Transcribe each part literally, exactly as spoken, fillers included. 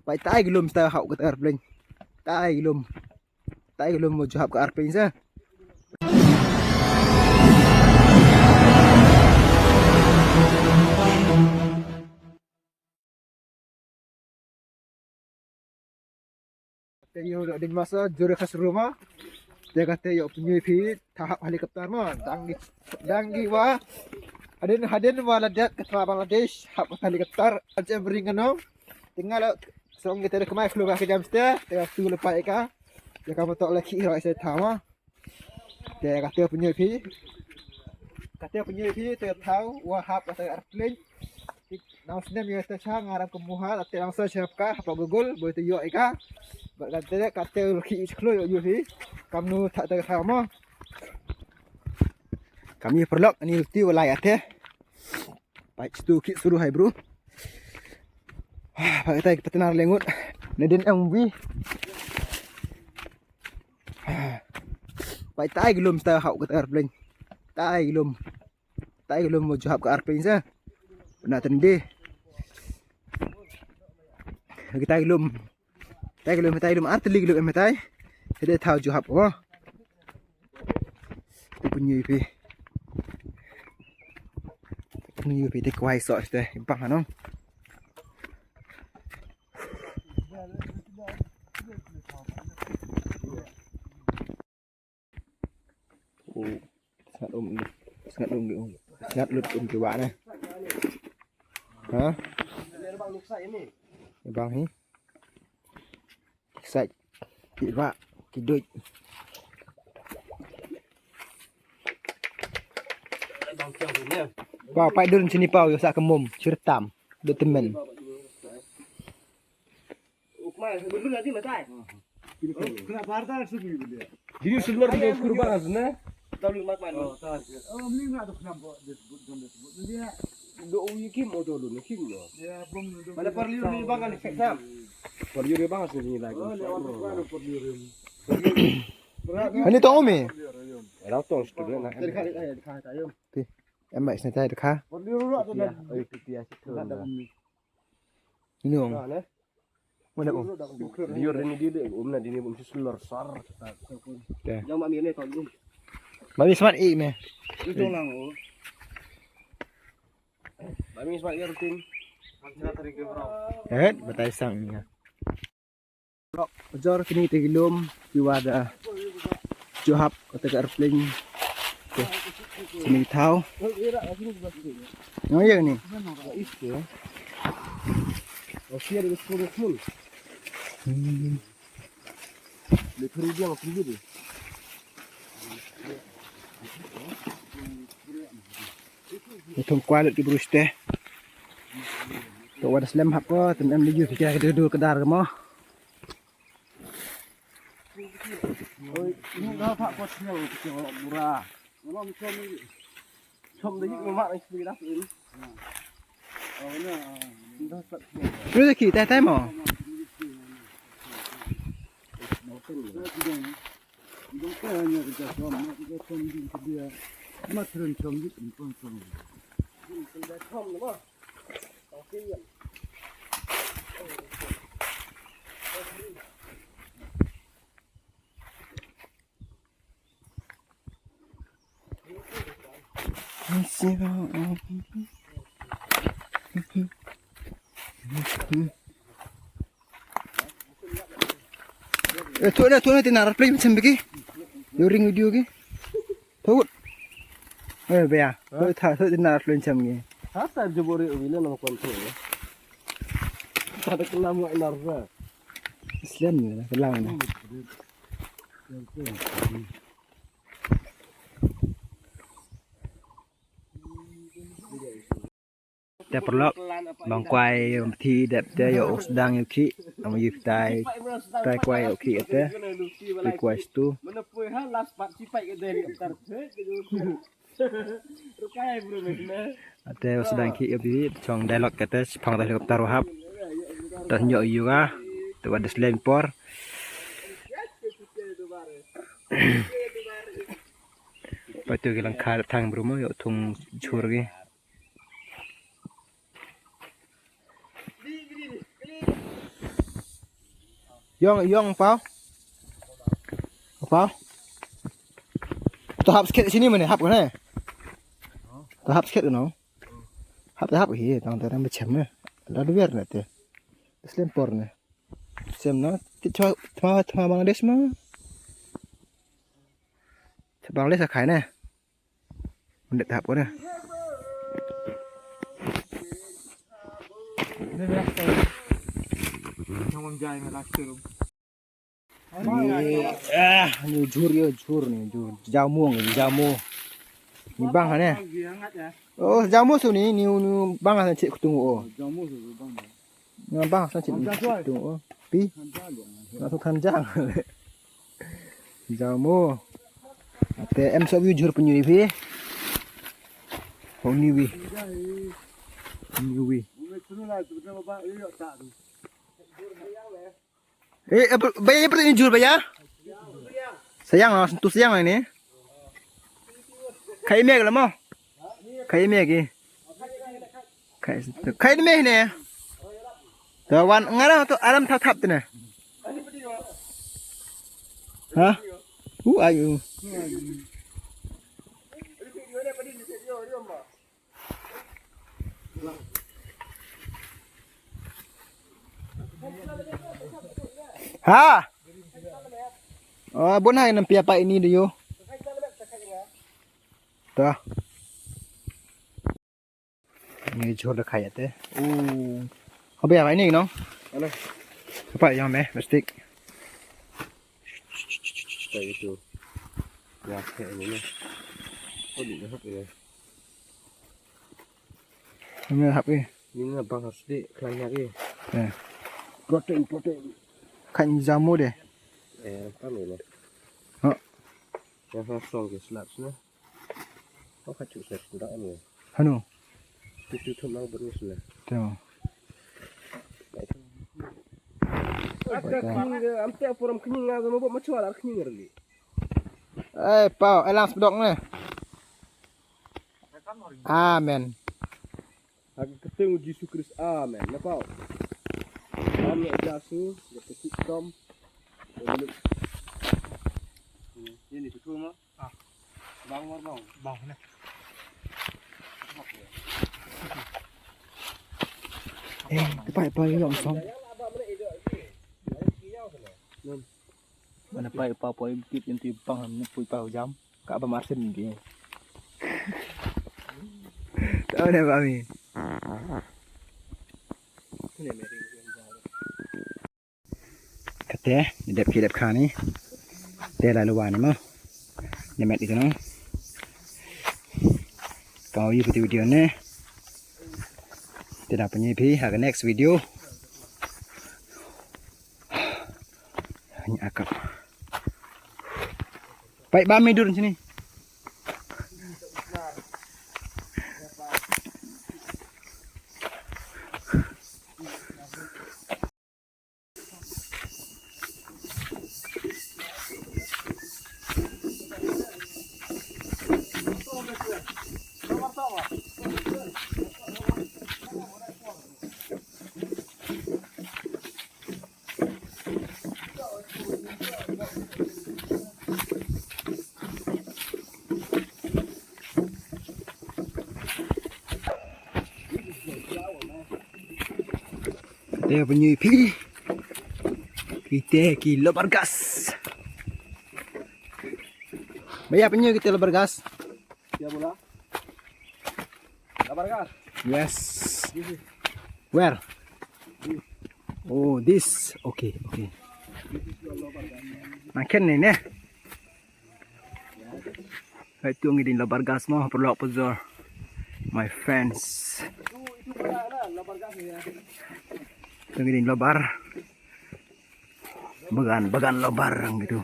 Pai tai ki lum sta hap ka airplane. Tai ki lum. Tai ki lum mo ju hap ka airplane sa. Te ïoh da ding masa jure khas rumah. Te kata ïoh pynïoh phi ta hap helicopter mo. Dang gi dang gi wa. Hadin hadin wa la dep ka tma Bangladesh hap ka helicopter. Ajem ring kano. Tinggal song kita da kemai khlu ka jam ste. Te tu lepai ka. Ya ka motor lagi ro ise tama. Te kata pynïoh phi. Kata pynïoh phi te thaw wa hap kata airplane. Nang snem ïa te cha ngaram ka muha te nang sa chap ka hap Google boi te ïoh ika. Ba kata kata laki isklo ïoh ïoh phi. Kamnu ta te thaw mo. Kami perlok ni ulti walai ate. Pai stu ki suru hai bro. Pai tai patnar lengut. Nedin M V. Pai tai ki lum sta hap ka airplane. Tai ki lum. Tai ki lum mo ju hap ka airplane sa. Na tende. Ki tai ki lum. Tai ki lum tai ki lum ar teli ki lum em tai. Hede thaw ju hap ko. Tu pynïoh phi. Pynïoh phi te kwai so ste bang ano. Sngat um, sngat um, sngat lut um ki wah ne. Ha? Bang hi. Sai. Ki wah, ki duit. Wow, pai dun sini pau yo sa kemum, sirtam, do temen. Ukma, sebelum nanti matai. Kena partai sebelum dia. Jadi seluar dia kurban sana. Tahu mak mana? Oh, tahu. Oh, ini enggak ada kenapa dia sebut jam dia sebut. Dia do uyu kim odo lu kim no. Dia bom. Mana parliu ni bang kan sekam. Parliu dia bang sini lagi. Oh, lewat mana parliu ni? Ani tong umi. Era tong stu na. Terkali ayo, terkali ayo. Ti. Em bai sini tai terkali. Parliu lu ada. Oi, piti aja tu. Ada umi. Ini ong. Mana? Mana ong? Liur ini dia deh, um na dini um si selor sar. Te. Yang mami ni tong um. Mami smart i me. Itu lang oh. Mami smart ya rutin. Eh, batai sang ni. Jor kini te ki lum ki wada. Ju hap kata ka airplane. Te. Sini thaw. Yang ya ni. Oke, ada sepuluh pun. Hmm. Dia kiri dia makin gede. Ithong kwai lut ki brus te. To wada slem hap ko, tem em liju ki kira ki dul kedar ke mo. Oi, ini dah tak kuat siang kita murah. Memang macam ni. Macam ni memang ni sudah ini. Oh, ni. Dah tak. Ni lagi tai tai mo. Macam ni. Eh, tu na, tu na, tin airplane macam bagi. Yo ring video ki. Thut. Eh, bea. Thut, thut, tin airplane macam ni. Hata jebori ubi na nama kontrol. Tada kelam wa narva. Islam ni, kelam ni. Te paralok, bang kwai, bang thi dep te ïoh u sdang ïoh khih, ym ïoh tai, tai kwai ïoh khih te, tai kwai stu. Te u sdang khih ïoh bi, chong dialog kata, chipang dialog tar wahap. Te ïoh ïoh ga, te wad slem por. Patu ki langkha thang bru mo, ïoh thung chur ki. Yong, yong, Pau. Pau. To hap sket sini mane, hap kane. To hap sket no. Hap, hap hi, tang terang bachem ne. La duwer ne te. Slem por ne. Sem na, ti chwa, chwa, chwa Bangladesh ma. Chwa Bangladesh a khai ne. Unda tap ko ne. Ah, ni jhur yo, jhur ni, jhur. Jamu ni, jamu. Ni bang ne. Oh, jamu su ni, ni, ni bang sa chik kutung oh. Nga bang sa chit tu. Oh, pi. Nga tu khanjang. Jamo. Te em so view jhur pynyu ni phi. Hong ni wi. Ni wi. Eh, eh, baya, baya, baya, jhur baya. Sayang lah, sentuh sayang lah ini. Kai mek lah mo. Kai mek eh. Kai, kai de meh ne. To wan ngarang to aram thap thap te ne. Ha? U ai u. Ha? Oh, bun hai nam pia pa ini de yo. To. Ni jhur da khai ate. Oh. Hobe apa ini no? Ano? Apa yang meh plastik? Kayak itu. Ya, kayak ini nih. Oh, di hap ya. Ini hap eh. Ini bang harus di kelanya eh. Ya. Protein, protein. Kan jamu deh. Eh, kami nih. Ha. Yang langsung ke slab sana. Kau kacau saya sudah ni. Hanu. Itu tu mau berus lah. Tengok. Aku kini ke ampe forum kini ngah sama buat macam ala kini ngerli. Eh, Pau, elang sebedok ni. Amen. Aku ketemu Jisu Kristus. Amen. Napa? Amen. Jisu, dia kecil tom. Ini betul mah. Ah. Bang, bang, bang. Bang, ne. Eh, ka pai pai yong song. Mana pai pa pai bukit yang tu bang, ne pui pa jam. Ka ba marsin ke. Tahu ne ba mi. Kate, ni dep ki dep khani. Te la luwa ni mo. Ni met itu no. Kau yu piti video ne. Te da penyi pi ha next video. Ni akap. Baik ba mi dur sini. Te pynyu phi. Kita ki lobar gas. Baya pynyu kita lobar gas. Dia bola. Lobar gas. Yes. Where? Oh, this. Okay, okay. Makan ni ne. Hai tu ngi ding lobar gas mo, perlu apa zor. My friends. Tu ngi ding lobar. Bagan, bagan lobar gitu.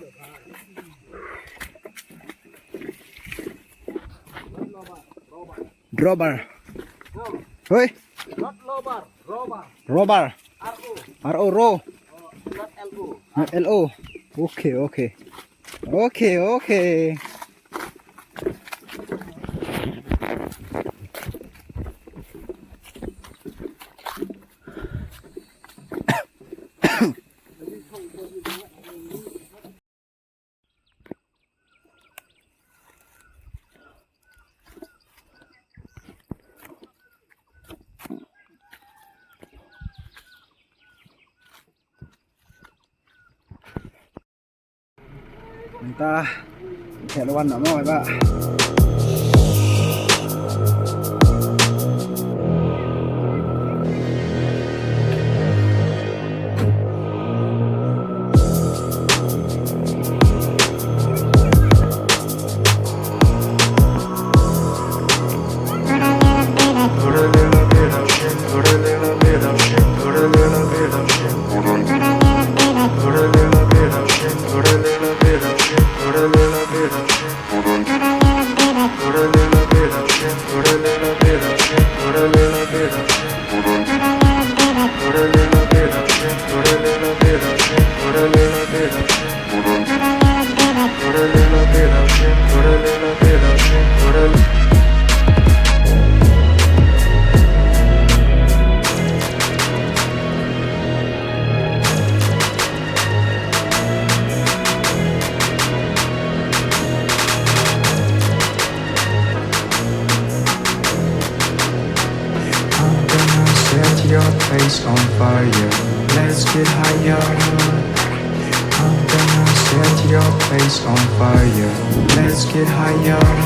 Drobar. Hoi. Not lobar, robar. Robar. R O. R O, ro. Oh, not L O. Not L O. Okay, okay. Okay, okay. Ta, te lo wan na mo ba. I'm gonna set your place on fire. Let's get higher. I'm gonna set your place on fire. Let's get higher.